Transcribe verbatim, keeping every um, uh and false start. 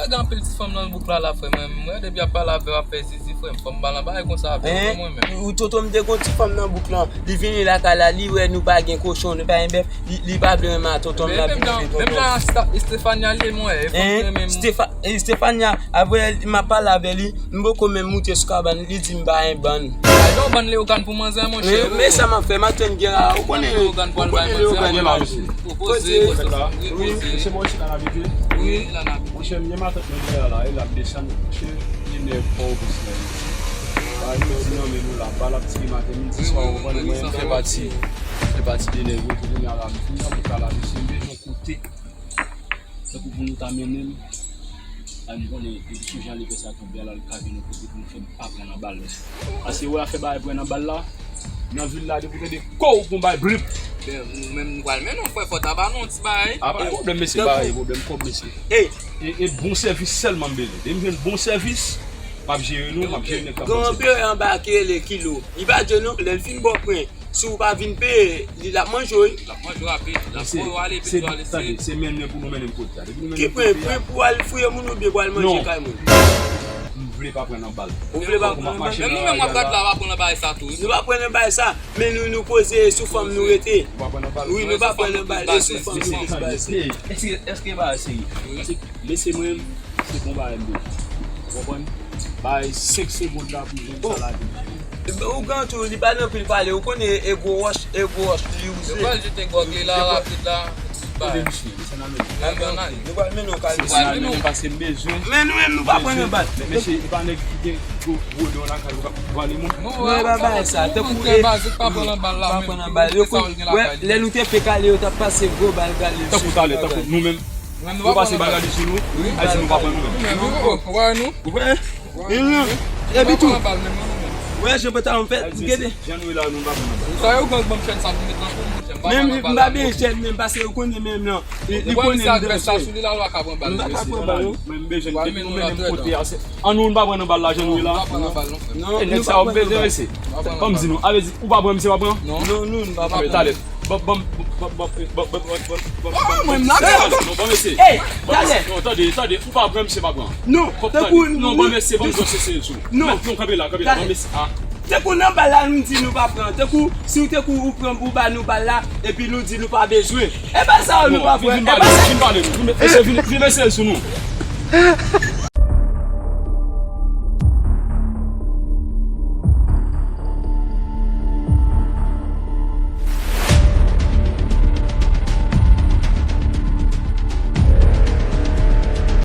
Gen anpil ti fanm nan bouk la, la, frè, mwen, mwen, depi ap pale avè w, ap fè zizi, frè m, fò m pale anba konsa avè w, mwen menm. Ou tonton m te gon ti fanm nan bouk lan, li vini lakay la, li wè nou pa gen kochon, nou pa gen bèf, li, li pa vle renmen a tonton m la, vin fè tonton. Menm jan Stefania li ye, mwen, e fanm mwen menm. Stefania, apre m ap pale avè li, m poko menm moute sou kabann, li di m pa gen bann. Bay Leogane pou manzè, monchè. Men sa m ap fè, m ap tann gen la, ou konnen Leogane pou al bay manzè. Poze, poze. Wi, mesye, mwen chita nan bike. Wi, la nan bike. Monchè, m gen matant mwen ki la, la, e l ap desann, monchè, li nèg pa w plis la. Ba, nou di non, men nou la, ba l ap tire maten, midi, swa, ou konprann, mwen, m fè pati, fè pati de nèg yo, kounye a la, m fin nan bouk la, la, mesye, m bezwen kote. Tankou pou nou ta mennen m, la, nou konnen, e sou jan li fè sa tou bèl, al kave nou kote pou nou fè m pa pran nan bal, mesye. Paske wè afè bagay pran nan bal la, nan vil la, depi w tande kow pou bay blip. Ben, nou menm nou pral mennen w, frè, fò ta ba nou yon ti bagay. A, pa gen pwoblèm, mesye, pa gen pwoblèm, kòb, mesye. E, e bon sèvis sèlman m bezwen. Depi m jwenn bon sèvis, m ap jere nou, m ap jere nèg k ap vòlè. Gen yon pere anba ki rele Kilo. Li pa djè non, lè l fin ba w pwen, si w pa vin peye, li l ap manje w, wi. L ap manje w rapid, l ap voye w ale, epi w ale se. Tande, se mennen pou nou mennen m kote a. Depi nou mennen m kote a. Ki pwen, pwen pou al fouye moun oubyen pou al manje kay moun? Non. M vle pa pran nan bal. Ou vle pa pran nan bal? Menm nou menm w ap gad la, w ap pran nan bagay sa tou, wi. Nou pa pran nan bagay sa, men nou, nou poze sou fanm nou rete. Wi, nou pa pran nan bal, e sou fanm nou plis baze. Èske, èske bagay serye? Paske mesye mwen, se bon bagay m bezwen. Ou konprann? Bay senk segonn la pou jwenn sa la. Bon. Ougan tou, li pa nan pil pale, ou konnen e gwo wòch, e gwo wòch li wouze. Yo pral jete gwòg li la, rapid la. Tande misye, desann nan men. Nou pral mennen w kay misye. Desann nan men, paske m bezwen. Men nou menm, nou pa pran nan bal. Men mesye, li pa nèg ki gen gwo, gwo don lakay ou ka vale moun. Non, e pa bagay sa. Tankou e, pa pran nan bal la, pa pran nan bal. Yo konn, wè, lè nou te fè kale, yo t ap pase gwo bal kale. Tankou talè, tankou nou menm. Yo pase bal kale sou nou, Ayiti nou pa pran nou menm. Ou wè? Epi tou, wè jan pantalon fèt, gade. Jan nou ye la, nou pa pran nan bal. Sa yo gang ban m chèn sa pou met nan kou, monchè. M pa pran nan bal. Menm m pa bezwen chèn menm, paske yo konnen menm nan. Li konnen m bezwen. Sa sou li la, lwa ka pran bal. M pa ka pran bal, non. Men m bezwen nou mennen m kote a. An nou, nou pa pran nan bal la, jan nou ye la. Non, nou pa pran nan bal, non. E nèg sa yo bezwen, mesye. Ban m di nou, a vle di, ou pa pran, misye pa pran? Non, nou, nou pa pran. Talè. Ban, ban, ban, ban, ban, ban, ban, ban, ban, ban, ban, ban, ban, mesye. Hey, talè. Non, tande, tande, ou pa pran, misye pa pran. Non, tankou, non, ban mesye, ban mesye, se sou. Non, non, kanpe la, kanpe la, ban mesye. Tankou nan bal la, nou di nou pa pran. Tankou, si w tankou ou pran, ou ba nou bal la, epi nou di nou pa bezwen. E pa sa, nou pa pran. Vin pale, vin pale, vin, mesye, vin, vin, mesye, sou nou.